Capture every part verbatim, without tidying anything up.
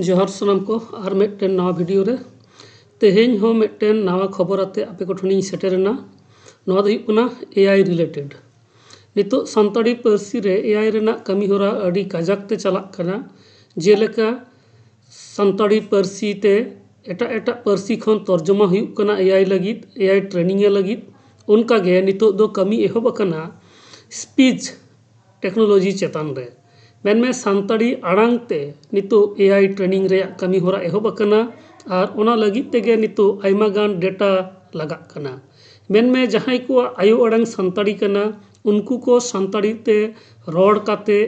ᱡᱚᱦᱟᱨ ᱥᱟᱱᱟᱢ ᱠᱚ, ᱟᱨ ᱢᱤᱫᱴᱮᱱ ᱱᱟᱣᱟ ᱵᱷᱤᱰᱤᱭᱳ ᱨᱮ᱾ ᱛᱮᱦᱮᱧ ᱦᱚᱸ ᱢᱤᱫᱴᱮᱱ ᱱᱟᱣᱟ ᱠᱷᱚᱵᱚᱨ ᱟᱛᱮ ᱟᱯᱮ ᱠᱚ ᱴᱷᱮᱱᱤᱧ ᱥᱮᱴᱮᱨᱮᱱᱟ᱾ ᱱᱚᱣᱟ ᱫᱚ ᱦᱩᱭᱩᱜ ᱠᱟᱱᱟ ᱮ ᱟᱭ related᱾ ᱱᱤᱛᱚᱜ ᱥᱟᱱᱛᱟᱲᱤ ᱯᱟᱹᱨᱥᱤ ᱨᱮ ᱮ ᱟᱭ ᱨᱮᱱᱟᱜ ᱠᱟᱹᱢᱤ ᱦᱚᱨᱟ ᱟᱹᱰᱤ ᱠᱟᱡᱟᱠ ᱛᱮ ᱪᱟᱞᱟᱜ ᱠᱟᱱᱟ᱾ ᱡᱮᱞᱮᱠᱟ ᱥᱟᱱᱛᱟᱲᱤ ᱯᱟᱹᱨᱥᱤ ᱛᱮ ᱮᱴᱟᱜ ᱮᱴᱟᱜ ᱯᱟᱹᱨᱥᱤ ᱠᱷᱚᱱ ᱛᱚᱨᱡᱚᱢᱟ ᱦᱩᱭᱩᱜ ᱠᱟᱱᱟ ᱮ ᱟᱭ ᱞᱟᱹᱜᱤᱫ, ᱮ ᱟᱭ training ᱮ ᱞᱟᱹᱜᱤᱫ᱾ ᱚᱱᱠᱟᱜᱮ ᱱᱤᱛᱚᱜ ᱫᱚ ᱠᱟᱹᱢᱤ ᱮᱦᱚᱵ ᱟᱠᱟᱱᱟ speech technology ᱪᱮᱛᱟᱱ ᱨᱮ᱾ ᱢᱮᱱᱢᱮ ᱥᱟᱱᱛᱟᱲᱤ ᱟᱲᱟᱝ ᱛᱮ ᱱᱤᱛᱚᱜ ᱮ ᱟᱭ training ᱨᱮᱭᱟᱜ ᱠᱟᱹᱢᱤ ᱦᱚᱨᱟ ᱮᱦᱚᱵ ᱟᱠᱟᱱᱟ, ᱟᱨ ᱚᱱᱟ ᱞᱟᱹᱜᱤᱫ ᱛᱮᱜᱮ ᱱᱤᱛᱚᱜ ᱟᱭᱢᱟ ᱜᱟᱱ data ᱞᱟᱜᱟᱜ ᱠᱟᱱᱟ᱾ ᱢᱮᱱᱢᱮ ᱡᱟᱦᱟᱸᱭ ᱠᱚᱣᱟᱜ ᱟᱭᱳ ᱟᱲᱟᱝ ᱥᱟᱱᱛᱟᱲᱤ ᱠᱟᱱᱟ, ᱩᱱᱠᱩ ᱠᱚ ᱥᱟᱱᱛᱟᱲᱤ ᱛᱮ ᱨᱚᱲ ᱠᱟᱛᱮ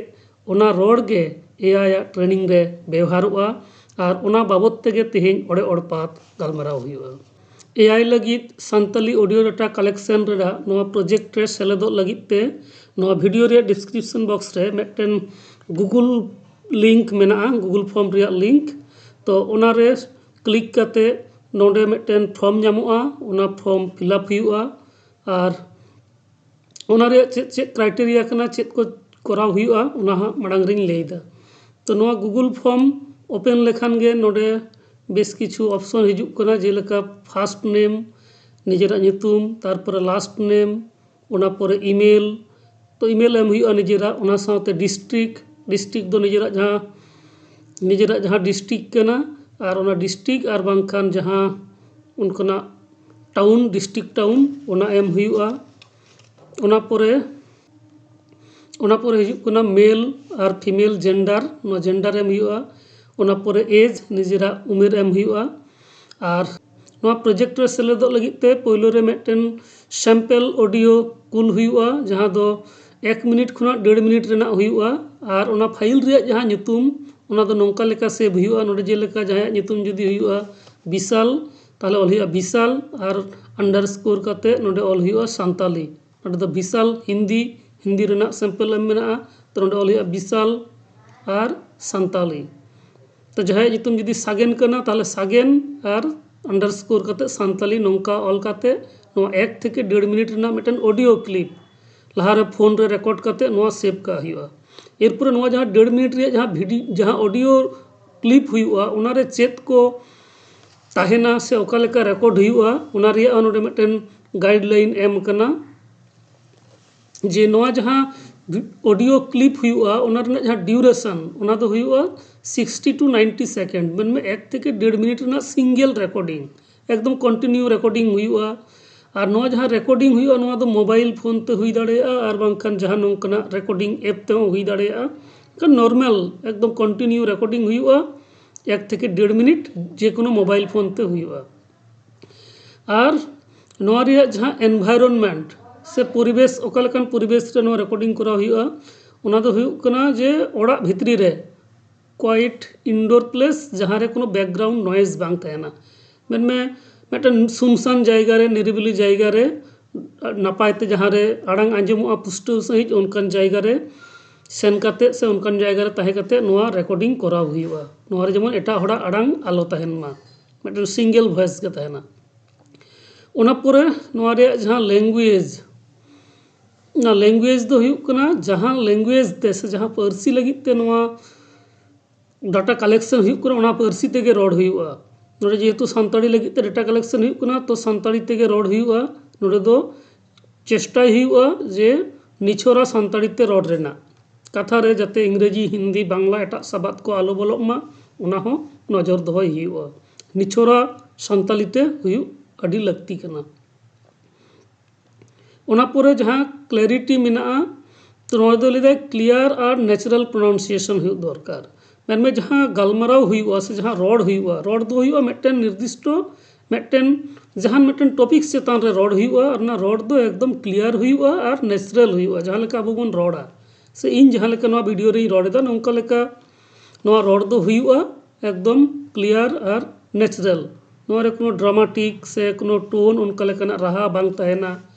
ᱚᱱᱟ ᱨᱚᱲ ᱜᱮ ᱮ ᱟᱭ ᱟᱜ training ᱨᱮ ᱵᱮᱣᱦᱟᱨᱚᱜᱼᱟ, ᱟᱨ ᱚᱱᱟ ᱵᱟᱵᱚᱫ ᱛᱮᱜᱮ ᱛᱮᱦᱮᱧ ᱚᱲᱮ ᱚᱲᱯᱟᱛ ᱜᱟᱞᱢᱟᱨᱟᱣ ᱦᱩᱭᱩᱜᱼᱟ᱾ ᱮ ᱟᱭ ᱞᱟᱹᱜᱤᱫ ᱥᱟᱱᱛᱟᱞᱤ audio data collection ᱨᱮᱱᱟᱜ ᱱᱚᱣᱟ project ᱨᱮ ᱥᱮᱞᱮᱫᱚᱜ ᱞᱟᱹᱜᱤᱫ ᱛᱮ ᱱᱚᱣᱟ ᱵᱷᱤᱰᱤᱭᱳ ᱨᱮᱭᱟᱜ description box ᱨᱮ ᱢᱤᱫᱴᱮᱱ Google link ᱢᱮᱱᱟᱜᱼᱟ, Google Form ᱨᱮᱭᱟᱜ link᱾ ᱛᱚ ᱚᱱᱟᱨᱮ click ᱠᱟᱛᱮ ᱱᱚᱰᱮ ᱢᱤᱫᱴᱮᱱ form ᱧᱟᱢᱚᱜᱼᱟ, ᱚᱱᱟ form fill up ᱦᱩᱭᱩᱜᱼᱟ᱾ ᱟᱨ ᱚᱱᱟ ᱨᱮᱭᱟᱜ ᱪᱮᱫ ᱪᱮᱫ criteria ᱠᱟᱱᱟ, ᱪᱮᱫ ᱠᱚ ᱠᱚᱨᱟᱣ ᱦᱩᱭᱩᱜᱼᱟ, ᱚᱱᱟ ᱦᱟᱸᱜ ᱢᱟᱲᱟᱝ ᱨᱤᱧ ᱞᱟᱹᱭᱫᱟ᱾ ᱛᱚ ᱱᱚᱣᱟ Google Form open ᱞᱮᱠᱷᱟᱱ ᱜᱮ ᱱᱚᱰᱮ ᱵᱮᱥ ᱠᱤᱪᱷᱩ option ᱦᱤᱡᱩᱜ ᱠᱟᱱᱟ, ᱡᱮᱞᱮᱠᱟ first name, ᱱᱤᱡᱮᱨᱟᱜ ᱧᱩᱛᱩᱢ, ᱛᱟᱨᱯᱚᱨᱮ last name, ᱚᱱᱟ ᱯᱚᱨᱮ email᱾ ᱛᱚ email ᱮᱢ ᱦᱩᱭᱩᱜᱼᱟ ᱱᱤᱡᱮᱨᱟᱜ, ᱚᱱᱟ ᱥᱟᱶᱛᱮ district, district ᱫᱚ ᱱᱤᱡᱮᱨᱟᱜ ᱡᱟᱦᱟᱸ ᱱᱤᱡᱮᱨᱟᱜ ᱡᱟᱦᱟᱸ district ᱠᱟᱱᱟ, ᱟᱨ ᱚᱱᱟ district ᱟᱨ ᱵᱟᱝᱠᱷᱟᱱ ᱡᱟᱦᱟᱸ ᱚᱱᱠᱟᱱᱟᱜ town, district town, ᱚᱱᱟ ᱮᱢ ᱦᱩᱭᱩᱜᱼᱟ᱾ ᱚᱱᱟ ᱯᱚᱨᱮ ᱚᱱᱟ ᱯᱚᱨᱮ ᱦᱤᱡᱩᱜ ᱠᱟᱱᱟ male ᱟᱨ female gender, ᱱᱚᱣᱟ gender ᱮᱢ ᱦᱩᱭᱩᱜᱼᱟ᱾ ᱚᱱᱟ ᱯᱚᱨᱮ age, ᱱᱤᱡᱮᱨᱟᱜ ᱩᱢᱮᱨ ᱮᱢ ᱦᱩᱭᱩᱜᱼᱟ᱾ ᱟᱨ ᱱᱚᱣᱟ project ᱨᱮ ᱥᱮᱞᱮᱫᱚᱜ ᱞᱟᱹᱜᱤᱫ ᱛᱮ ᱯᱳᱭᱞᱳ ᱨᱮ ᱢᱤᱫᱴᱮᱱ sample audio ᱠᱩᱞ ᱦᱩᱭᱩᱜᱼᱟ, ᱡᱟᱦᱟᱸ ᱫᱚ ᱮᱠ ᱢᱤᱱᱤᱴ ᱠᱷᱚᱱᱟᱜ ᱰᱮᱲ ᱢᱤᱱᱤᱴ ᱨᱮᱱᱟᱜ ᱦᱩᱭᱩᱜᱼᱟ᱾ ᱟᱨ ᱚᱱᱟ file ᱨᱮᱭᱟᱜ ᱡᱟᱦᱟᱸ ᱧᱩᱛᱩᱢ, ᱚᱱᱟ ᱫᱚ ᱱᱚᱝᱠᱟ ᱞᱮᱠᱟ save ᱦᱩᱭᱩᱜᱼᱟ᱾ ᱱᱚᱰᱮ ᱡᱮᱞᱮᱠᱟ ᱡᱟᱦᱟᱸᱭᱟᱜ ᱧᱩᱛᱩᱢ ᱡᱩᱫᱤ ᱦᱩᱭᱩᱜᱼᱟ ᱵᱤᱥᱟᱞ, ᱛᱟᱦᱚᱞᱮ ᱚᱞ ᱦᱩᱭᱩᱜᱼᱟ ᱵᱤᱥᱟᱞ ᱟᱨ underscore ᱠᱟᱛᱮ ᱱᱚᱰᱮ ᱚᱞ ᱦᱩᱭᱩᱜᱼᱟ ᱥᱟᱱᱛᱟᱞᱤ᱾ ᱱᱚᱰᱮ ᱫᱚ ᱵᱤᱥᱟᱞ ᱦᱤᱱᱫᱤ, ᱦᱤᱱᱫᱤ ᱨᱮᱱᱟᱜ sample ᱮᱢ ᱢᱮᱱᱟᱜᱼᱟ, ᱛᱚ ᱱᱚᱰᱮ ᱚᱞ ᱦᱩᱭᱩᱜᱼᱟ ᱵᱤᱥᱟᱞ ᱟᱨ ᱥᱟᱱᱛᱟᱞᱤ᱾ ᱛᱚ ᱡᱟᱦᱟᱸᱭᱟᱜ ᱧᱩᱛᱩᱢ ᱡᱩᱫᱤ ᱥᱟᱜᱮᱱ ᱠᱟᱱᱟ, ᱛᱟᱦᱚᱞᱮ ᱥᱟᱜᱮᱱ ᱟᱨ underscore ᱠᱟᱛᱮ ᱥᱟᱱᱛᱟᱞᱤ ᱱᱚᱝᱠᱟ ᱚᱞ ᱠᱟᱛᱮ ᱱᱚᱣᱟ ᱮᱠ ᱛᱷᱮᱠᱮ ᱰᱮᱲ ᱢᱤᱱᱤᱴ ᱨᱮᱱᱟᱜ ᱢᱤᱫᱴᱮᱱ audio clip ᱞᱟᱦᱟᱨᱮ ᱯᱷᱳᱱ ᱨᱮ record ᱠᱟᱛᱮ ᱱᱚᱣᱟ save ᱠᱟᱜ ᱦᱩᱭᱩᱜᱼᱟ᱾ ᱮᱨᱯᱚᱨᱮ ᱱᱚᱣᱟ ᱡᱟᱦᱟᱸ ᱰᱮᱲ ᱢᱤᱱᱤᱴ ᱨᱮᱭᱟᱜ ᱡᱟᱦᱟᱸ ᱵᱷᱤᱰᱤ-, ᱡᱟᱦᱟᱸ audio ᱠᱞᱤᱯ ᱦᱩᱭᱩᱜᱼᱟ, ᱚᱱᱟᱨᱮ ᱪᱮᱫ ᱠᱚ ᱛᱟᱦᱮᱱᱟ ᱥᱮ ᱚᱠᱟ ᱞᱮᱠᱟ ᱨᱮᱠᱚᱨᱰ ᱦᱩᱭᱩᱜᱼᱟ, ᱚᱱᱟ ᱨᱮᱭᱟᱜ ᱦᱚᱸ ᱱᱚᱰᱮ ᱢᱤᱫᱴᱮᱱ ᱜᱟᱭᱤᱰ ᱞᱟᱭᱤᱱ ᱮᱢ ᱟᱠᱟᱱᱟ᱾ ᱡᱮ ᱱᱚᱣᱟ ᱡᱟᱦᱟᱸ ᱚᱰᱤᱭᱳ ᱠᱞᱤᱯ ᱦᱩᱭᱩᱜᱼᱟ, ᱚᱱᱟ ᱨᱮᱱᱟᱜ ᱡᱟᱦᱟᱸ ᱰᱤᱭᱩᱨᱮᱥᱚᱱ, ᱚᱱᱟ ᱫᱚ ᱦᱩᱭᱩᱜᱼᱟ ᱥᱤᱠᱥᱴᱤ ᱴᱩ ᱱᱟᱭᱤᱱᱴᱤ ᱥᱮᱠᱮᱱᱰ, ᱢᱮᱱᱢᱮ ᱮᱠ ᱛᱷᱮᱠᱮ ᱰᱮᱲ ᱢᱤᱱᱤᱴ ᱨᱮᱱᱟᱜ ᱥᱤᱝᱜᱮᱞ ᱨᱮᱠᱚᱨᱰᱤᱝ, ᱮᱠᱫᱚᱢ ᱠᱚᱱᱴᱤᱱᱤᱭᱩ ᱨᱮᱠᱚᱨᱰᱤᱝ ᱦᱩᱭᱩᱜᱼᱟ᱾ ᱟᱨ ᱱᱚᱣᱟ ᱡᱟᱦᱟᱸ ᱨᱮᱠᱚᱨᱰᱤᱝ ᱦᱩᱭᱩᱜᱼᱟ, ᱱᱚᱣᱟ ᱫᱚ ᱢᱳᱵᱟᱭᱤᱞ ᱯᱷᱳᱱ ᱛᱮ ᱦᱩᱭ ᱫᱟᱲᱮᱭᱟᱜᱼᱟ, ᱟᱨ ᱵᱟᱝᱠᱷᱟᱱ ᱡᱟᱦᱟᱸ ᱱᱚᱝᱠᱟᱱᱟᱜ ᱨᱮᱠᱚᱨᱰᱤᱝ ᱮᱯ ᱛᱮᱦᱚᱸ ᱦᱩᱭ ᱫᱟᱲᱮᱭᱟᱜᱼᱟ᱾ ᱮᱱᱠᱷᱟᱱ ᱱᱚᱨᱢᱟᱞ ᱮᱠᱫᱚᱢ ᱠᱚᱱᱴᱤᱱᱤᱭᱩ ᱨᱮᱠᱚᱨᱰᱤᱝ ᱦᱩᱭᱩᱜᱼᱟ, ᱮᱠ ᱛᱷᱮᱠᱮ ᱰᱮᱲ ᱢᱤᱱᱤᱴ, ᱡᱮ ᱠᱳᱱᱳ ᱢᱳᱵᱟᱭᱤᱞ ᱯᱷᱳᱱ ᱛᱮ ᱦᱩᱭᱩᱜᱼᱟ᱾ ᱟᱨ ᱱᱚᱣᱟ ᱨᱮᱭᱟᱜ ᱡᱟᱦᱟᱸ ᱮᱱᱵᱷᱟᱭᱨᱚᱱᱢᱮᱱᱴ ᱥᱮ ᱯᱚᱨᱤᱵᱮᱥ, ᱚᱠᱟ ᱞᱮᱠᱟᱱ ᱯᱚᱨᱤᱵᱮᱥ ᱨᱮ ᱱᱚᱣᱟ ᱨᱮᱠᱚᱨᱰᱤᱝ ᱠᱚᱨᱟᱣ ᱦᱩᱭᱩᱜᱼᱟ, ᱚᱱᱟ ᱫᱚ ᱦᱩᱭᱩᱜ ᱠᱟᱱᱟ ᱡᱮ ᱚᱲᱟᱜ ᱵᱷᱤᱛᱨᱤ ᱨᱮ ᱠᱚᱭᱮᱴ ᱤᱱᱰᱳᱨ ᱯᱞᱮᱥ, ᱡᱟᱦᱟᱸ ᱨᱮ ᱠᱳᱱᱳ ᱵᱮᱠᱜᱨᱟᱣᱩᱱᱰ ᱱᱚᱭᱮᱡᱽ ᱵᱟᱝ ᱛᱟᱦᱮᱱᱟ᱾ ᱢᱮᱱᱢᱮ ᱢᱤᱫᱴᱮᱱ ᱥᱩᱱᱥᱟᱱ ᱡᱟᱭᱜᱟ ᱨᱮ, ᱱᱤᱨᱤᱵᱤᱞᱤ ᱡᱟᱭᱜᱟ ᱨᱮ, ᱱᱟᱯᱟᱭ ᱛᱮ ᱡᱟᱦᱟᱸ ᱨᱮ ᱟᱲᱟᱝ ᱟᱸᱡᱚᱢᱚᱜᱼᱟ ᱯᱩᱥᱴᱟᱹᱣ ᱥᱟᱺᱦᱤᱡ, ᱚᱱᱠᱟᱱ ᱡᱟᱭᱜᱟ ᱨᱮ ᱥᱮᱱ ᱠᱟᱛᱮ ᱥᱮ ᱚᱱᱠᱟᱱ ᱡᱟᱭᱜᱟ ᱨᱮ ᱛᱟᱦᱮᱸ ᱠᱟᱛᱮ ᱱᱚᱣᱟ ᱨᱮᱠᱚᱨᱰᱤᱝ ᱠᱚᱨᱟᱣ ᱦᱩᱭᱩᱜᱼᱟ᱾ ᱱᱚᱣᱟ ᱨᱮ ᱡᱮᱢᱚᱱ ᱮᱴᱟᱜ ᱦᱚᱲᱟᱜ ᱟᱲᱟᱝ ᱟᱞᱚ ᱛᱟᱦᱮᱱ ᱢᱟ, ᱢᱤᱫᱴᱮᱱ ᱥᱤᱝᱜᱮᱞ ᱵᱷᱚᱭᱮᱥ ᱜᱮ ᱛᱟᱦᱮᱱᱟ᱾ ᱚᱱᱟ ᱯᱚᱨᱮ ᱱᱚᱣᱟ ᱨᱮᱭᱟᱜ ᱡᱟᱦᱟᱸ ᱞᱮᱝᱜᱩᱭᱮᱡᱽ, ᱚᱱᱟ ᱞᱮᱝᱜᱩᱭᱮᱡᱽ ᱫᱚ ᱦᱩᱭᱩᱜ ᱠᱟᱱᱟ ᱡᱟᱦᱟᱸ ᱞᱮᱝᱜᱩᱭᱮᱡᱽ ᱛᱮ ᱥᱮ ᱡᱟᱦᱟᱸ ᱯᱟᱹᱨᱥᱤ ᱞᱟᱹᱜᱤᱫ ᱛᱮ ᱱᱚᱣᱟ ᱰᱟᱴᱟ ᱠᱟᱞᱮᱠᱥᱚᱱ ᱦᱩᱭᱩᱜ ᱠᱟᱱᱟ, ᱚᱱᱟ ᱯᱟᱹᱨᱥᱤ ᱛᱮᱜᱮ ᱨᱚᱲ ᱦᱩᱭᱩᱜᱼᱟ᱾ ᱱᱚᱰᱮ ᱡᱮᱦᱮᱛᱩ ᱥᱟᱱᱛᱟᱲᱤ ᱞᱟᱹᱜᱤᱫ ᱛᱮ ᱰᱟᱴᱟ ᱠᱟᱞᱮᱠᱥᱚᱱ ᱦᱩᱭᱩᱜ ᱠᱟᱱᱟ, ᱛᱚ ᱥᱟᱱᱛᱟᱲᱤ ᱛᱮᱜᱮ ᱨᱚᱲ ᱦᱩᱭᱩᱜᱼᱟ᱾ ᱱᱚᱰᱮ ᱫᱚ ᱪᱮᱥᱴᱟᱭ ᱦᱩᱭᱩᱜᱼᱟ ᱡᱮ ᱱᱤᱪᱷᱚᱨᱟ ᱥᱟᱱᱛᱟᱲᱤ ᱛᱮ ᱨᱚᱲ ᱨᱮᱱᱟᱜ᱾ ᱠᱟᱛᱷᱟ ᱨᱮ ᱡᱟᱛᱮ ᱤᱝᱨᱮᱡᱤ, ᱦᱤᱱᱫᱤ, ᱵᱟᱝᱞᱟ ᱮᱴᱟᱜ ᱥᱟᱵᱟᱫ ᱠᱚ ᱟᱞᱚ ᱵᱚᱞᱚᱜ ᱢᱟ, ᱚᱱᱟ ᱦᱚᱸ ᱱᱚᱡᱚᱨ ᱫᱚᱦᱚᱭ ᱦᱩᱭᱩᱜᱼᱟ᱾ ᱱᱤᱪᱷᱚᱨᱟ ᱥᱟᱱᱛᱟᱲᱤ ᱛᱮ ᱦᱩᱭᱩᱜ ᱟᱹᱰᱤ ᱞᱟᱹᱠᱛᱤ ᱠᱟᱱᱟ᱾ ᱚᱱᱟ ᱯᱚᱨᱮ ᱡᱟᱦᱟᱸ ᱠᱞᱮᱨᱤᱴᱤ ᱢᱮᱱᱟᱜᱼᱟ, ᱛᱚ ᱱᱚᱣᱟ ᱫᱚ ᱞᱟᱹᱭᱫᱟᱭ ᱠᱞᱤᱭᱟᱨ ᱟᱨ ᱱᱮᱪᱟᱨᱟᱞ ᱯᱨᱚᱱᱟᱣᱩᱱᱥᱤᱭᱮᱥᱚᱱ ᱦᱩᱭᱩᱜ ᱫᱚᱨᱠᱟᱨ᱾ ᱢᱮᱱᱢᱮ ᱡᱟᱦᱟᱸ ᱜᱟᱞᱢᱟᱨᱟᱣ ᱦᱩᱭᱩᱜᱼᱟ ᱥᱮ ᱡᱟᱦᱟᱸ ᱨᱚᱲ ᱦᱩᱭᱩᱜᱼᱟ, ᱨᱚᱲ ᱫᱚ ᱦᱩᱭᱩᱜᱼᱟ ᱢᱤᱫᱴᱮᱱ ᱱᱤᱨᱫᱤᱥᱴᱚ, ᱢᱤᱫᱴᱮᱱ ᱡᱟᱦᱟᱱ ᱢᱤᱫᱴᱮᱱ ᱴᱚᱯᱤᱠ ᱪᱮᱛᱟᱱ ᱨᱮ ᱨᱚᱲ ᱦᱩᱭᱩᱜᱼᱟ, ᱟᱨ ᱚᱱᱟ ᱨᱚᱲ ᱫᱚ ᱮᱠᱫᱚᱢ ᱠᱞᱤᱭᱟᱨ ᱦᱩᱭᱩᱜᱼᱟ ᱟᱨ ᱱᱮᱪᱟᱨᱟᱞ ᱦᱩᱭᱩᱜᱼᱟ᱾ ᱡᱟᱦᱟᱸ ᱞᱮᱠᱟ ᱟᱵᱚ ᱵᱚᱱ ᱨᱚᱲᱟ ᱥᱮ ᱤᱧ ᱡᱟᱦᱟᱸ ᱞᱮᱠᱟ ᱱᱚᱣᱟ ᱵᱷᱤᱰᱤᱭᱳ ᱨᱤᱧ ᱨᱚᱲ ᱮᱫᱟ, ᱱᱚᱝᱠᱟ ᱞᱮᱠᱟ ᱱᱚᱣᱟ ᱨᱚᱲ ᱫᱚ ᱦᱩᱭᱩᱜᱼᱟ ᱮᱠᱫᱚᱢ ᱠᱞᱤᱭᱟᱨ ᱟᱨ ᱱᱮᱪᱟᱨᱟᱞ᱾ ᱱᱚᱣᱟ ᱨᱮ ᱠᱳᱱᱳ ᱰᱨᱟᱢᱟᱴᱤᱠ ᱥᱮ ᱠᱳᱱᱳ ᱴᱳᱱ ᱚᱱᱠᱟ ᱞᱮᱠᱟᱱᱟᱜ ᱨᱟᱦᱟ ᱵᱟᱝ ᱛᱟᱦᱮᱱᱟ᱾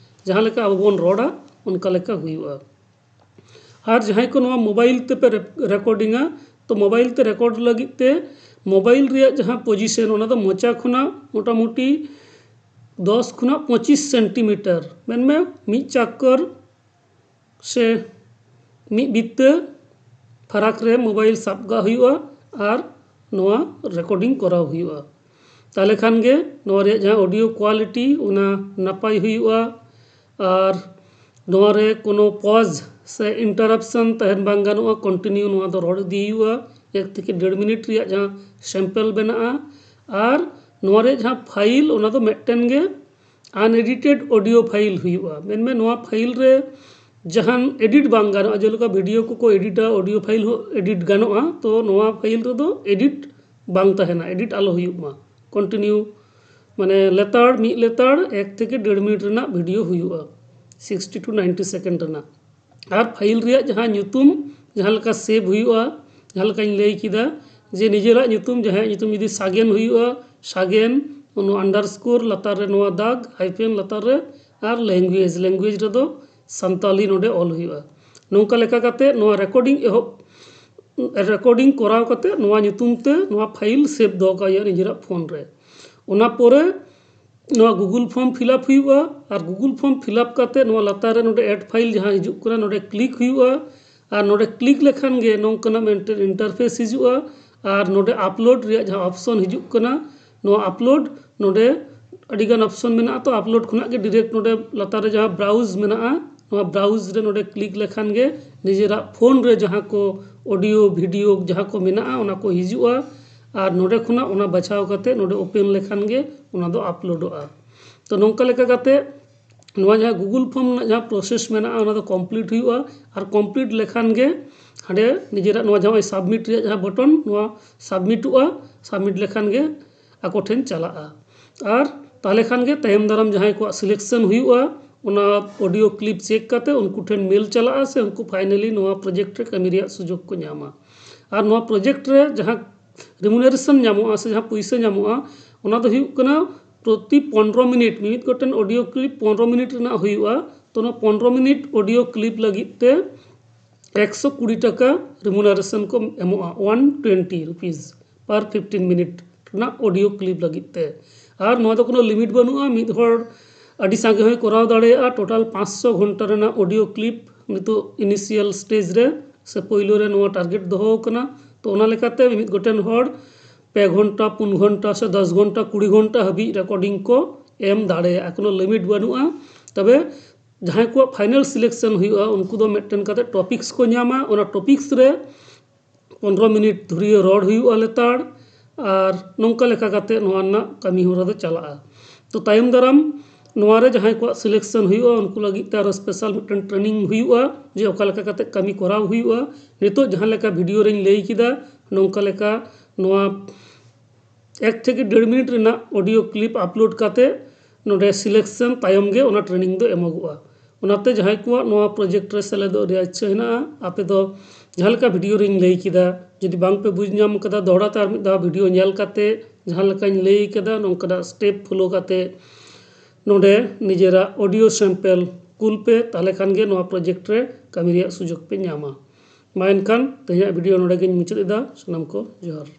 ᱡᱟᱦᱟᱸ ᱞᱮᱠᱟ ᱟᱵᱚ ᱵᱚᱱ ᱨᱚᱲᱟ, ᱚᱱᱠᱟ ᱞᱮᱠᱟ ᱦᱩᱭᱩᱜᱼᱟ᱾ ᱟᱨ ᱡᱟᱦᱟᱸᱭ ᱠᱚ ᱱᱚᱣᱟ ᱢᱳᱵᱟᱭᱤᱞ ᱛᱮᱯᱮ ᱨᱮᱠᱚᱨᱰᱤᱝᱟ, ᱛᱚ ᱢᱳᱵᱟᱭᱤᱞ ᱛᱮ ᱨᱮᱠᱚᱨᱰ ᱞᱟᱹᱜᱤᱫ ᱛᱮ ᱢᱳᱵᱟᱭᱤᱞ ᱨᱮᱭᱟᱜ ᱡᱟᱦᱟᱸ ᱯᱚᱡᱤᱥᱚᱱ, ᱚᱱᱟ ᱫᱚ ᱢᱚᱪᱟ ᱠᱷᱚᱱᱟᱜ ᱢᱚᱴᱟᱢᱩᱴᱤ ᱫᱚᱥ ᱠᱷᱚᱱᱟᱜ ᱯᱚᱸᱪᱤᱥ ᱥᱮᱱᱴᱤᱢᱤᱴᱟᱨ, ᱢᱮᱱᱢᱮ ᱢᱤᱫ ᱪᱟᱠᱠᱚᱨ ᱥᱮ ᱢᱤᱫ ᱵᱤᱛᱟᱹ ᱯᱷᱟᱨᱟᱠ ᱨᱮ ᱢᱳᱵᱟᱭᱤᱞ ᱥᱟᱵ ᱠᱟᱜ ᱦᱩᱭᱩᱜᱼᱟ᱾ ᱟᱨ ᱱᱚᱣᱟ ᱨᱮᱠᱚᱨᱰᱤᱝ ᱠᱚᱨᱟᱣ ᱦᱩᱭᱩᱜᱼᱟ᱾ ᱛᱟᱦᱚᱞᱮ ᱠᱷᱟᱱ ᱜᱮ ᱱᱚᱣᱟ ᱨᱮᱭᱟᱜ ᱡᱟᱦᱟᱸ ᱚᱰᱤᱭᱳ ᱠᱳᱣᱟᱞᱤᱴᱤ, ᱚᱱᱟ ᱱᱟᱯᱟᱭ ᱦᱩᱭᱩᱜᱼᱟ᱾ ᱟᱨ ᱱᱚᱣᱟ ᱨᱮ ᱠᱳᱱᱳ ᱯᱚᱡᱽ ᱥᱮ ᱤᱱᱴᱟᱨᱟᱯᱥᱚᱱ ᱛᱟᱦᱮᱱ ᱵᱟᱝ ᱜᱟᱱᱚᱜᱼᱟ᱾ ᱠᱚᱱᱴᱤᱱᱤᱭᱩ ᱱᱚᱣᱟ ᱫᱚ ᱨᱚᱲ ᱤᱫᱤ ᱦᱩᱭᱩᱜᱼᱟ᱾ ᱮᱠ ᱛᱷᱮᱠᱮ ᱰᱮᱲ ᱢᱤᱱᱤᱴ ᱨᱮᱭᱟᱜ ᱡᱟᱦᱟᱸ ᱥᱮᱢᱯᱮᱞ ᱵᱮᱱᱟᱜᱼᱟ, ᱟᱨ ᱱᱚᱣᱟ ᱨᱮᱭᱟᱜ ᱡᱟᱦᱟᱸ ᱯᱷᱟᱭᱤᱞ, ᱚᱱᱟ ᱫᱚ ᱢᱤᱫᱴᱮᱱ ᱜᱮ ᱟᱱᱮᱰᱤᱴᱮᱰ ᱚᱰᱤᱭᱳ ᱯᱷᱟᱭᱤᱞ ᱦᱩᱭᱩᱜᱼᱟ᱾ ᱢᱮᱱᱢᱮ ᱱᱚᱣᱟ ᱯᱷᱟᱭᱤᱞ ᱨᱮ ᱡᱟᱦᱟᱱ ᱮᱰᱤᱴ ᱵᱟᱝ ᱜᱟᱱᱚᱜᱼᱟ, ᱡᱮᱞᱮᱠᱟ ᱵᱷᱤᱰᱤᱭᱳ ᱠᱚᱠᱚ ᱮᱰᱤᱴᱟ, ᱚᱰᱤᱭᱳ ᱯᱷᱟᱭᱤᱞ ᱦᱚᱸ ᱮᱰᱤᱴ ᱜᱟᱱᱚᱜᱼᱟ, ᱛᱚ ᱱᱚᱣᱟ ᱯᱷᱟᱭᱤᱞ ᱨᱮᱫᱚ ᱮᱰᱤᱴ ᱵᱟᱝ ᱛᱟᱦᱮᱱᱟ, ᱮᱰᱤᱴ ᱟᱞᱚ ᱦᱩᱭᱩᱜ ᱢᱟ᱾ ᱠᱚᱱᱴᱤᱱᱤᱭᱩ ᱢᱟᱱᱮ ᱞᱮᱛᱟᱲ, ᱢᱤᱫ ᱞᱮᱛᱟᱲ ᱮᱠ ᱛᱷᱮᱠᱮ ᱰᱮᱲ ᱢᱤᱱᱤᱴ ᱨᱮᱱᱟᱜ ᱵᱷᱤᱰᱤᱭᱳ ᱦᱩᱭᱩᱜᱼᱟ, ᱥᱤᱠᱥᱴᱤ ᱴᱩ ᱱᱟᱭᱤᱱᱴᱤ ᱥᱮᱠᱮᱱᱰ ᱨᱮᱱᱟᱜ᱾ ᱟᱨ ᱯᱷᱟᱭᱤᱞ ᱨᱮᱭᱟᱜ ᱡᱟᱦᱟᱸ ᱧᱩᱛᱩᱢ ᱡᱟᱦᱟᱸ ᱞᱮᱠᱟ ᱥᱮᱵᱷ ᱦᱩᱭᱩᱜᱼᱟ, ᱡᱟᱦᱟᱸ ᱞᱮᱠᱟᱧ ᱞᱟᱹᱭ ᱠᱮᱫᱟ ᱡᱮ ᱱᱤᱡᱮᱨᱟᱜ ᱧᱩᱛᱩᱢ, ᱡᱟᱦᱟᱸᱭᱟᱜ ᱧᱩᱛᱩᱢ ᱡᱩᱫᱤ ᱥᱟᱜᱮᱱ ᱦᱩᱭᱩᱜᱼᱟ, ᱥᱟᱜᱮᱱ, ᱱᱚᱣᱟ ᱟᱱᱰᱟᱨᱥᱠᱳᱨ, ᱞᱟᱛᱟᱨ ᱨᱮ ᱱᱚᱣᱟ ᱫᱟᱜᱽ, ᱦᱟᱭᱯᱷᱮᱱ ᱞᱟᱛᱟᱨ ᱨᱮ, ᱟᱨ ᱞᱮᱝᱜᱩᱭᱮᱡᱽ, ᱞᱮᱝᱜᱩᱭᱮᱡᱽ ᱨᱮᱫᱚ ᱥᱟᱱᱛᱟᱞᱤ ᱱᱚᱰᱮ ᱚᱞ ᱦᱩᱭᱩᱜᱼᱟ᱾ ᱱᱚᱝᱠᱟ ᱞᱮᱠᱟ ᱠᱟᱛᱮ ᱱᱚᱣᱟ ᱨᱮᱠᱚᱨᱰᱤᱝ ᱮᱦᱚᱵ, ᱨᱮᱠᱚᱨᱰᱤᱝ ᱠᱚᱨᱟᱣ ᱠᱟᱛᱮ ᱱᱚᱣᱟ ᱧᱩᱛᱩᱢ ᱛᱮ ᱱᱚᱣᱟ ᱯᱷᱟᱭᱤᱞ ᱥᱮᱵᱷ ᱫᱚᱦᱚ ᱠᱟᱜ ᱦᱩᱭᱩᱜᱼᱟ ᱱᱤᱡᱮᱨᱟᱜ ᱯᱷᱳᱱ ᱨᱮ᱾ ᱚᱱᱟ ᱯᱚᱨᱮ ᱱᱚᱣᱟ ᱜᱩᱜᱩᱞ ᱯᱷᱚᱨᱢ ᱯᱷᱤᱞᱟᱯ ᱦᱩᱭᱩᱜᱼᱟ᱾ ᱟᱨ ᱜᱩᱜᱩᱞ ᱯᱷᱚᱨᱢ ᱯᱷᱤᱞᱟᱯ ᱠᱟᱛᱮ ᱱᱚᱣᱟ ᱞᱟᱛᱟᱨ ᱨᱮ ᱱᱚᱰᱮ ᱮᱰ ᱯᱷᱟᱭᱤᱞ ᱡᱟᱦᱟᱸ ᱦᱤᱡᱩᱜ ᱠᱟᱱᱟ, ᱱᱚᱰᱮ ᱠᱞᱤᱠ ᱦᱩᱭᱩᱜᱼᱟ᱾ ᱟᱨ ᱱᱚᱰᱮ ᱠᱞᱤᱠ ᱞᱮᱠᱷᱟᱱ ᱜᱮ ᱱᱚᱝᱠᱟᱱᱟᱜ ᱢᱤᱫᱴᱮᱱ ᱤᱱᱴᱟᱨᱯᱷᱮᱥ ᱦᱤᱡᱩᱜᱼᱟ᱾ ᱟᱨ ᱱᱚᱰᱮ ᱟᱯᱞᱳᱰ ᱨᱮᱭᱟᱜ ᱡᱟᱦᱟᱸ ᱚᱯᱥᱚᱱ ᱦᱤᱡᱩᱜ ᱠᱟᱱᱟ, ᱱᱚᱣᱟ ᱟᱯᱞᱳᱰ, ᱱᱚᱰᱮ ᱟᱹᱰᱤᱜᱟᱱ ᱚᱯᱥᱚᱱ ᱢᱮᱱᱟᱜᱼᱟ᱾ ᱛᱚ ᱟᱯᱞᱳᱰ ᱠᱷᱚᱱᱟᱜ ᱜᱮ ᱰᱤᱨᱮᱠᱴ ᱱᱚᱰᱮ ᱞᱟᱛᱟᱨ ᱨᱮ ᱡᱟᱦᱟᱸ ᱵᱨᱟᱣᱩᱡᱽ ᱢᱮᱱᱟᱜᱼᱟ, ᱱᱚᱣᱟ ᱵᱨᱟᱣᱩᱡᱽ ᱨᱮ ᱱᱚᱰᱮ ᱠᱞᱤᱠ ᱞᱮᱠᱷᱟᱱ ᱜᱮ ᱱᱤᱡᱮᱨᱟᱜ ᱯᱷᱳᱱ ᱨᱮ ᱡᱟᱦᱟᱸ ᱠᱚ ᱚᱰᱤᱭᱳ ᱵᱷᱤᱰᱤᱭᱳ ᱡᱟᱦᱟᱸ ᱠᱚ ᱢᱮᱱᱟᱜᱼᱟ, ᱚᱱᱟ ᱠᱚ ᱦᱤᱡᱩᱜᱼᱟ᱾ ᱟᱨ ᱱᱚᱰᱮ ᱠᱷᱚᱱᱟᱜ ᱚᱱᱟ ᱵᱟᱪᱷᱟᱣ ᱠᱟᱛᱮ ᱱᱚᱰᱮ ᱳᱯᱮᱱ ᱞᱮᱠᱷᱟᱱ ᱜᱮ ᱚᱱᱟ ᱫᱚ ᱟᱯᱞᱳᱰᱚᱜᱼᱟ᱾ ᱛᱚ ᱱᱚᱝᱠᱟ ᱞᱮᱠᱟ ᱠᱟᱛᱮ ᱱᱚᱣᱟ ᱡᱟᱦᱟᱸ ᱜᱩᱜᱩᱞ ᱯᱷᱚᱨᱢ ᱨᱮᱱᱟᱜ ᱡᱟᱦᱟᱸ ᱯᱨᱚᱥᱮᱥ ᱢᱮᱱᱟᱜᱼᱟ, ᱚᱱᱟ ᱫᱚ ᱠᱚᱢᱯᱞᱤᱴ ᱦᱩᱭᱩᱜᱼᱟ᱾ ᱟᱨ ᱠᱚᱢᱯᱞᱤᱴ ᱞᱮᱠᱷᱟᱱ ᱜᱮ ᱦᱟᱸᱰᱮ ᱱᱤᱡᱮᱨᱟᱜ ᱱᱚᱣᱟ ᱡᱟᱦᱟᱸ ᱥᱟᱵᱢᱤᱴ ᱨᱮᱭᱟᱜ ᱡᱟᱦᱟᱸ ᱵᱚᱴᱚᱱ, ᱱᱚᱣᱟ ᱥᱟᱵᱢᱤᱴᱚᱜᱼᱟ᱾ ᱥᱟᱵᱢᱤᱴ ᱞᱮᱠᱷᱟᱱ ᱜᱮ ᱟᱠᱚ ᱴᱷᱮᱱ ᱪᱟᱞᱟᱜᱼᱟ᱾ ᱟᱨ ᱛᱟᱦᱚᱞᱮ ᱠᱷᱟᱱ ᱜᱮ ᱛᱟᱭᱚᱢ ᱫᱟᱨᱟᱢ ᱡᱟᱦᱟᱸᱭ ᱠᱚᱣᱟᱜ ᱥᱤᱞᱮᱠᱥᱚᱱ ᱦᱩᱭᱩᱜᱼᱟ, ᱚᱱᱟ ᱚᱰᱤᱭᱳ ᱠᱞᱤᱯ ᱪᱮᱠ ᱠᱟᱛᱮ ᱩᱱᱠᱩ ᱴᱷᱮᱱ ᱢᱮᱞ ᱪᱟᱞᱟᱜᱼᱟ, ᱥᱮ ᱩᱱᱠᱩ ᱯᱷᱟᱭᱱᱟᱞᱤ ᱱᱚᱣᱟ ᱯᱨᱚᱡᱮᱠᱴ ᱨᱮ ᱠᱟᱹᱢᱤ ᱨᱮᱭᱟᱜ ᱥᱩᱡᱳᱜᱽ ᱠᱚ ᱧᱟᱢᱟ᱾ ᱟᱨ ᱱᱚᱣᱟ ᱯᱨᱚᱡᱮᱠᱴ ᱨᱮ ᱡᱟᱦᱟᱸ ᱨᱤᱢᱩᱱᱟᱨᱮᱥᱚᱱ ᱧᱟᱢᱚᱜᱼᱟ ᱥᱮ ᱡᱟᱦᱟᱸ ᱯᱩᱭᱥᱟᱹ ᱧᱟᱢᱚᱜᱼᱟ, ᱚᱱᱟ ᱫᱚ ᱦᱩᱭᱩᱜ ᱠᱟᱱᱟ ᱯᱨᱚᱛᱤ ᱯᱚᱱᱨᱚ ᱢᱤᱱᱤᱴ, ᱢᱤᱢᱤᱫ ᱜᱚᱴᱮᱱ ᱚᱰᱤᱭᱳ ᱠᱞᱤᱯ ᱯᱚᱱᱨᱚ ᱢᱤᱱᱤᱴ ᱨᱮᱱᱟᱜ ᱦᱩᱭᱩᱜᱼᱟ᱾ ᱛᱚ ᱱᱚᱣᱟ ᱯᱚᱱᱨᱚ ᱢᱤᱱᱤᱴ ᱚᱰᱤᱭᱳ ᱠᱞᱤᱯ ᱞᱟᱹᱜᱤᱫ ᱛᱮ ᱮᱠᱥᱚ ᱠᱩᱲᱤ ᱴᱟᱠᱟ ᱨᱤᱢᱩᱱᱟᱨᱮᱥᱚᱱ ᱠᱚ ᱮᱢᱚᱜᱼᱟ, ᱚᱣᱟᱱ ᱴᱩᱭᱮᱱᱴᱤ ᱨᱩᱯᱤᱥ ᱯᱟᱨ ᱯᱷᱤᱯᱴᱤᱱ ᱢᱤᱱᱤᱴ ᱨᱮᱱᱟᱜ ᱚᱰᱤᱭᱳ ᱠᱞᱤᱯ ᱞᱟᱹᱜᱤᱫ ᱛᱮ᱾ ᱟᱨ ᱱᱚᱣᱟ ᱫᱚ ᱠᱳᱱᱳ ᱞᱤᱢᱤᱴ ᱵᱟᱹᱱᱩᱜᱼᱟ᱾ ᱢᱤᱫ ᱦᱚᱲ ᱟᱹᱰᱤ ᱥᱟᱸᱜᱮ ᱦᱚᱸᱭ ᱠᱚᱨᱟᱣ ᱫᱟᱲᱮᱭᱟᱜᱼᱟ᱾ ᱴᱳᱴᱟᱞ ᱯᱟᱸᱪᱥᱚ ᱜᱷᱚᱱᱴᱟ ᱨᱮᱱᱟᱜ ᱚᱰᱤᱭᱳ ᱠᱞᱤᱯ ᱱᱤᱛᱚᱜ ᱤᱱᱤᱥᱤᱭᱟᱞ ᱥᱴᱮᱡᱽ ᱨᱮ ᱥᱮ ᱯᱳᱭᱞᱳ ᱨᱮ ᱱᱚᱣᱟ ᱴᱟᱨᱜᱮᱴ ᱫᱚᱦᱚ ᱟᱠᱟᱱᱟ᱾ ᱛᱚ ᱚᱱᱟ ᱞᱮᱠᱟᱛᱮ ᱢᱤᱢᱤᱫ ᱜᱚᱴᱮᱱ ᱦᱚᱲ ᱯᱮ ᱜᱷᱚᱱᱴᱟ, ᱯᱩᱱ ᱜᱷᱚᱱᱴᱟ ᱥᱮ ᱫᱚᱥ ᱜᱷᱚᱱᱴᱟ, ᱠᱩᱲᱤ ᱜᱷᱚᱱᱴᱟ ᱦᱟᱹᱵᱤᱡ recording ᱠᱚ ᱮᱢ ᱫᱟᱲᱮᱭᱟᱜᱼᱟ, ᱠᱳᱱᱳ limit ᱵᱟᱹᱱᱩᱜᱼᱟ᱾ ᱛᱚᱵᱮ ᱡᱟᱦᱟᱸᱭ ᱠᱚᱣᱟᱜ final selection ᱦᱩᱭᱩᱜᱼᱟ, ᱩᱱᱠᱩ ᱫᱚ ᱢᱤᱫᱴᱮᱱ ᱠᱟᱛᱮ topics ᱠᱚ ᱧᱟᱢᱟ᱾ ᱚᱱᱟ topics ᱨᱮ ᱯᱚᱱᱨᱚ ᱢᱤᱱᱤᱴ ᱫᱷᱩᱨᱤᱭᱟᱹ ᱨᱚᱲ ᱦᱩᱭᱩᱜᱼᱟ ᱞᱮᱛᱟᱲ᱾ ᱟᱨ ᱱᱚᱝᱠᱟ ᱞᱮᱠᱟ ᱠᱟᱛᱮ ᱱᱚᱣᱟ ᱨᱮᱱᱟᱜ ᱠᱟᱹᱢᱤ ᱦᱚᱨᱟ ᱫᱚ ᱪᱟᱞᱟᱜᱼᱟ᱾ ᱛᱚ ᱛᱟᱭᱚᱢ ᱫᱟᱨᱟᱢ ᱱᱚᱣᱟ ᱨᱮ ᱡᱟᱦᱟᱸᱭ ᱠᱚᱣᱟᱜ selection ᱦᱩᱭᱩᱜᱼᱟ, ᱩᱱᱠᱩ ᱞᱟᱹᱜᱤᱫ ᱛᱮ ᱟᱨᱚ special ᱢᱤᱫᱴᱮᱱ training ᱦᱩᱭᱩᱜᱼᱟ, ᱡᱮ ᱚᱠᱟ ᱞᱮᱠᱟ ᱠᱟᱛᱮ ᱠᱟᱹᱢᱤ ᱠᱚᱨᱟᱣ ᱦᱩᱭᱩᱜᱼᱟ᱾ ᱱᱤᱛᱚᱜ ᱡᱟᱦᱟᱸ ᱞᱮᱠᱟ video ᱨᱮᱧ ᱞᱟᱹᱭ ᱠᱮᱫᱟ, ᱱᱚᱝᱠᱟ ᱞᱮᱠᱟ ᱱᱚᱣᱟ ᱮᱠ ᱛᱷᱮᱠᱮ ᱰᱮᱲ ᱢᱤᱱᱤᱴ ᱨᱮᱱᱟᱜ audio clip upload ᱠᱟᱛᱮ ᱱᱚᱰᱮ selection ᱛᱟᱭᱚᱢ ᱜᱮ ᱚᱱᱟ training ᱫᱚ ᱮᱢᱚᱜᱚᱜᱼᱟ᱾ ᱚᱱᱟᱛᱮ ᱡᱟᱦᱟᱸᱭ ᱠᱚᱣᱟᱜ ᱱᱚᱣᱟ project ᱨᱮ ᱥᱮᱞᱮᱫᱚᱜ ᱨᱮᱭᱟᱜ ᱤᱪᱪᱷᱟᱹ ᱦᱮᱱᱟᱜᱼᱟ, ᱟᱯᱮ ᱫᱚ ᱡᱟᱦᱟᱸ ᱞᱮᱠᱟ video ᱨᱮᱧ ᱞᱟᱹᱭ ᱠᱮᱫᱟ, ᱡᱩᱫᱤ ᱵᱟᱝ ᱯᱮ ᱵᱩᱡᱽ ᱧᱟᱢ ᱠᱟᱫᱟ, ᱫᱚᱦᱲᱟ ᱛᱮ ᱟᱨ ᱢᱤᱫ ᱫᱷᱟᱣ video ᱧᱮᱞ ᱠᱟᱛᱮ ᱡᱟᱦᱟᱸ ᱞᱮᱠᱟᱧ ᱞᱟᱹᱭ ᱠᱟᱫᱟ, ᱱᱚᱝᱠᱟᱱᱟᱜ step follow ᱠᱟᱛᱮ ᱱᱚᱰᱮ ᱱᱤᱡᱮᱨᱟᱜ audio sample ᱠᱩᱞ ᱯᱮ, ᱛᱟᱦᱞᱮ ᱠᱷᱟᱱ ᱜᱮ ᱱᱚᱣᱟ project ᱨᱮ ᱠᱟᱹᱢᱤ ᱨᱮᱭᱟᱜ ᱥᱩᱡᱳᱜᱽ ᱯᱮ ᱧᱟᱢᱟ᱾ ᱢᱟ ᱮᱱᱠᱷᱟᱱ ᱛᱮᱦᱮᱧᱟᱜ video ᱱᱚᱰᱮ ᱜᱤᱧ ᱢᱩᱪᱟᱹᱫ ᱮᱫᱟ᱾ ᱥᱟᱱᱟᱢ ᱠᱚ ᱡᱚᱦᱟᱨ᱾